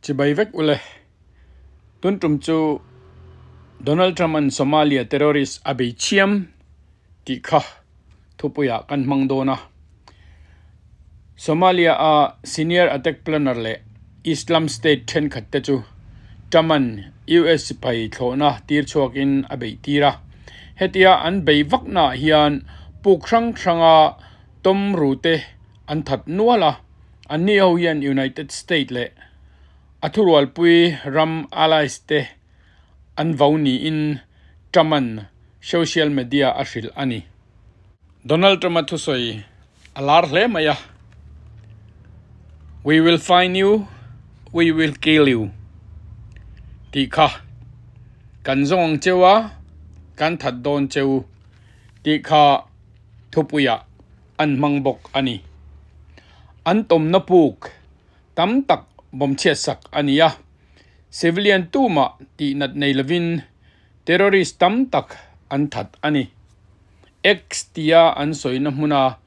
Chibai vek ule. Tun tum chu Donald Trump an Somalia terrorist a bei chiam tih kha thupuiah kan hmang dawn a. Somalia a senior attack planner leh Islam State thenkhat te chu Trump an US sipai thlawhna tir chhuakin a beih tir a. Hetia an bei vaknaah hian puk hrang hranga tawm ru te an that nual a. Anni ho hian United State leh a thurualpui ram allies te an vo niin Trump-a'n social media a hrilh a ni. Donald Trump-a thusawi a lar hle mai a, We will find you, we will kill you tih kha kan zawng ang cheu a, kan that dawn cheu tih kha thupuiah an hmang bawk a ni. An tawmna puk tam tak bawmchhiat sak a ni a, civilian tumah tihnat nei lovin terrorist tam tak an that a ni. X tia an sawina hmuna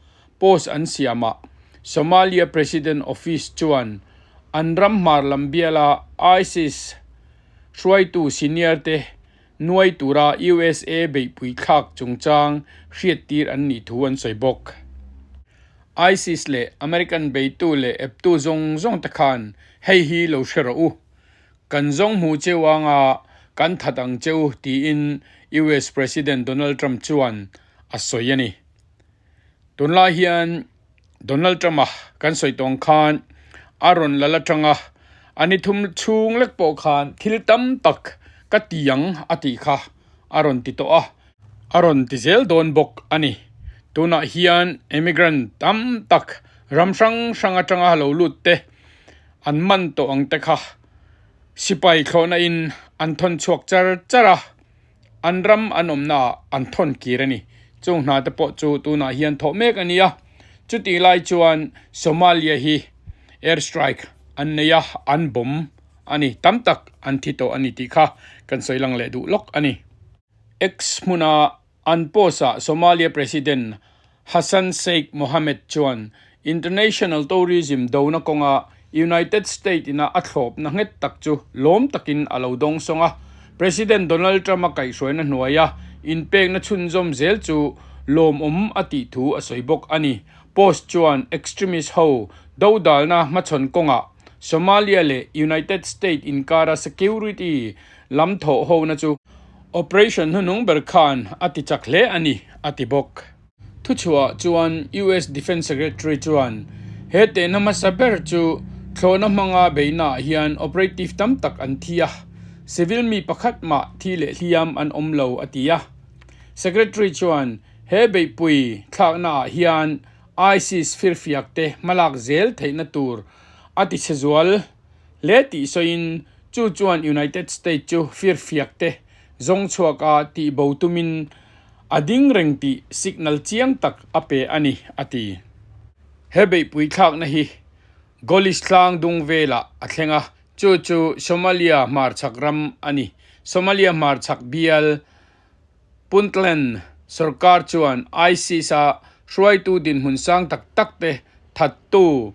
post an siamah Somalia President Office chuan an ram hmar lam biala ISIS hruaitu senior te nuai tura USA beihpui thlak chungchang hriattir an nih thu an sawi bawk. ISIS leh American beitu leh eptu zawng zawng te khan hei hi lo hre rawh u, kan zawng hmu cheu anga kan that ang cheu tiin US President Donald Trump chuan a sawi a ni. Tunlai hian Donald Trump-a kan sawi tawng khan a rawn lal atanga a ni thum chhung lek pawh khan thil tam tak ka ti ang a tih kha a rawn ti tawh a, a rawn ti zel dawn bawk a ni. Tunah hian immigrant tam tak ram hrang hrang atanga lo lut te an man tawh ang te kha sipai thlawhna in an thawn chhuak char char a. An ram an awmna ah an thawn kir a ni. Chung hna te pawh chu tunah hian thawh mek a ni a. Chutih lai chuan Somalia hi air strike an nei a, an bomb a ni. Tam tak an thi tawh a ni tih kha kan sawi lang leh duh lawk a ni. X hmuna an post ah Somalia President Hassan Sheikh Mohamud chuan international tourism dona kawnga United States ina a thlawpna nghet tak chu lawm takin a lo dawng sawng a. President Donald Trump-a kaihhruaina hnuaia inpekna chhunzawm zel chu lawmawm a tih thu a sawi bawk a ni. Post chuan extremist ho dodalna hmachhawn kawngah Somalia leh United States inkara security lam thawh hona chu Operation hnunung ber khan a ti chak hle a ni, a ti bawk. Thuchhuah chuan US Defence Secretary chuan he tehna hmasa ber chu thlawhna hmanga beihnaah hian operative tam tak an thi a, civil mi pakhat mah thi leh hliam an awm lo a ti a. Secretary chuan he beihpui thlaknaah hian ISIS firfiakte hmalak zel theihna tur a ti chhe zual hle tih sawiin chu chuan United States chu firfiak te zawng chhuaka tih bo tumin a ding reng tih signal chiang tak a pe a ni, a ti. He beihpui thlakna hi Golis tlang dung velah a thleng a, chu chu Somalia hmarchhak ram a ni. Somalia hmarchhak bial Puntland sorkar chuan ISIS-a hruaitu dinhmun sang tak tak te thattu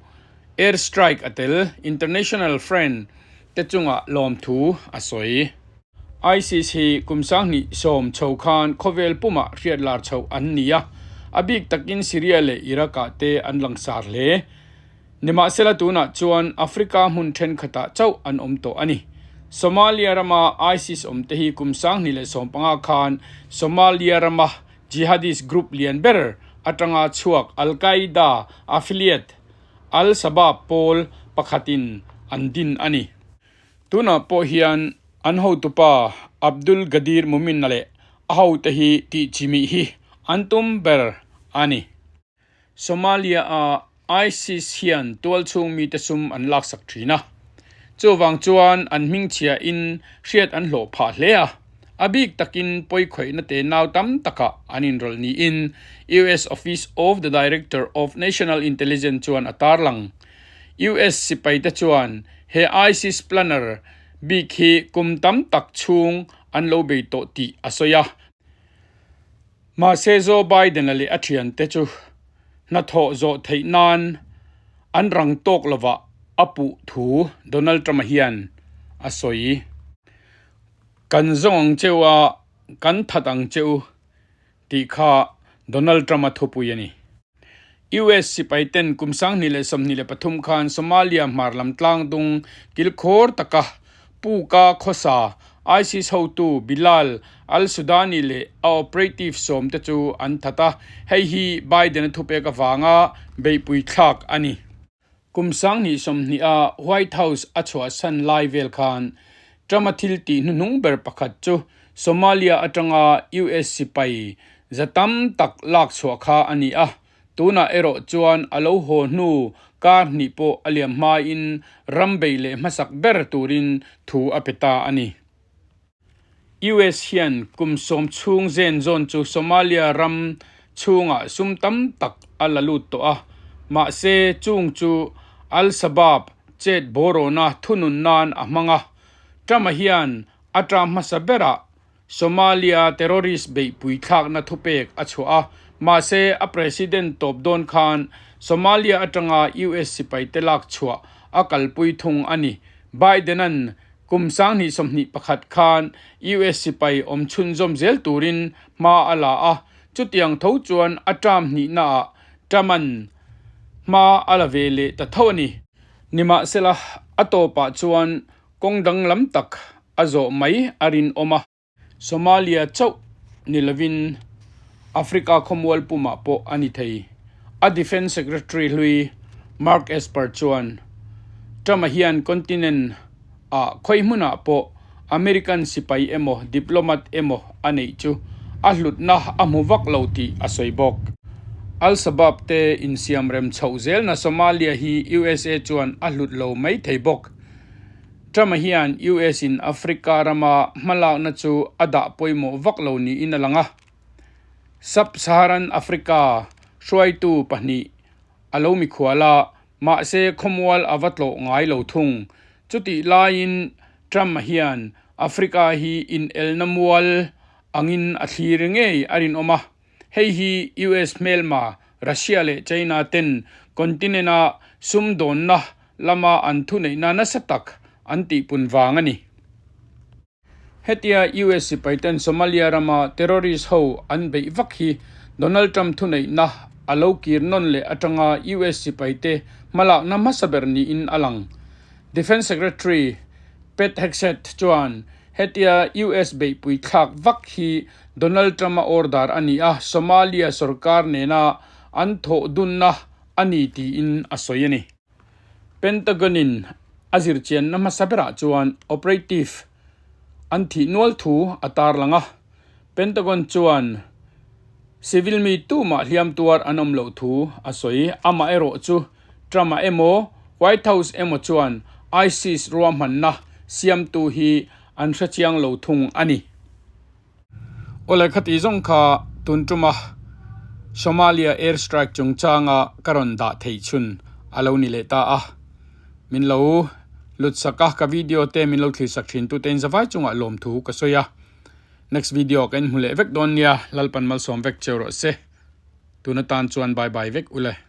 air strike a tel international friend te chungah lawmthu a sawi. ISIS hi kum sanghnih sawm chho khan khawvel pumah hriat lar chhoh an ni a, a bik takin Syria leh Iraq-ah te an langsar hle. Nimahsela tunah chuan Africa hmun thenkhatah chauh an awm tawh a ni. Somalia rama ISIS awmte hi kum 2015 khan Somalia rama jihadist group lian ber atanga chhuak Al-Qaeda affiliate Al-Shabaab pawl pakhatin an din a ni. Tunah pawh hian an hotupa Abdul Gadir Mumin-a leh a hote hi tihchimih hi an tum ber a ni. Somalia-a ISIS hian tualchhung mite sum an laksak thin a, chuvang chuan an hmingchhiain hriat an hlawh phah hle a, a bik takin pawikhawihna te nau tam takah an inrawlh niin US Office of the Director of National Intelligence chuan a tarlang. US sipaite chuan he ISIS planner bik hi kum tam tak chhung an lo bei tawh tih a sawi a. Mahse Joe Biden-a leh a thiante chu hnathawh zawh theih nan an rang tawk lovah a puh thu Donald Trump-a hian a sawi. Kan zawng ang cheu a, kan that ang che u tih kha Donald Trump-a thupui a ni. US sipai ten kum 2023 khan Somalia hmar lam tlangdung kilkhawr taka Puka khawsa ISIS hotu Bilal al-Sudani leh a operative sawmte chu an that a, hei hi Biden-a thupek avanga beihpui thlak a ni. Kum 2020 a White House a chhuahsan lai vel khan Trump-a thil tih hnuhnung ber pakhat chu Somalia atanga US sipai za tam tak lak chhuah kha a ni a, tunah erawh chuan a lo haw hnu kar hnih pawh a liam hmain ram bei leh hmasak ber turin thu a pe ta a ni. US hian kum sawm chhung zen zawn chu Somalia ram chhungah sum tam tak a la lut tawh a, mahse chung chu Al-Shabaab chet bawrawna thunun nan a hmang a. Trump-a hian a ṭam hmasa berah Somalia terrorist beihpui thlakna thupek a chhuah a, mahse a president tawp dawn khan Somalia atanga US sipaite lak chhuah a kalpui thung a ni. Biden-a'n Kum 2021 khan US sipai awm chhunzawm zel turin hma a la a, chutiang tho chuan a term hnihnaah Trump-a'n hma a la ve leh ta tho a ni. Nimahsela, a tawpah chuan kawng danglam tak a zawh mai a rinawm a. Somalia chauh ni lovin Africa khawmual pumah pawh a ni thei. A Defence Secretary hlui Mark Esper chuan Trump-a hian continent ah khawi hmunah pawh American sipai emaw diplomat emaw a neih chu a hlutna a hmu vak lo tih a sawi bawk. Al-Shabaab te insiamrem chhoh zelna Somalia hi USA chuan a hlut lo mai thei bawk. Trump-a hian US in Africa rama hmalakna chu a dah pawimawh vak lo niin a lang a. Sub-Saharan Africa hruaitu pahnih a lo mikhual a, mahse khawmual a va tlawh ngai lo thung. Chutih laiin Trump-a hian Africa hi inelna mual angin a thlir ngei a rinawm a. Hei hi US hmelma Russia leh China ten continent-a sumdawnna lama an thuneihna nasa tak an tihpun vang a ni. Hetia US sipai ten Somalia rama terrorist ho an beih vak hi Donald Trump thuneihna a lo kir nawn leh atanga US sipai te hmalakna hmasa ber niin a lang. Defence Secretary Pete Hegseth chuan hetia US beihpui thlak vak hi Donald Trump-a order a ni a, Somalia sorkar nena an thawh dunna a ni tiin a sawi a ni. Pentagon-in a zirchianna hmasa berah chuan operative an thih nual thu a tarlang a, Pentagon chuan civil mi tumah hliam tuar an awm loh thu a sawi. Amaherawh chu Trump-a emaw White House emaw chuan ISIS ruahmanna siamtu hi an hrechiang lo thung a ni. Awle khati zawng kha tun tuma Somalia air strike chungchanga ka rawn dah theih chhun a lo ni leh ta a. Min lo lut sak a, ka video te min lo thlir sak thin tute in zavai chungah lawmthu ka sawi a. Next video ka inhmu leh vek dawn nia, Lalpan malsawm vek cheu rawh se. Tun atan chuan bye bye vek ule.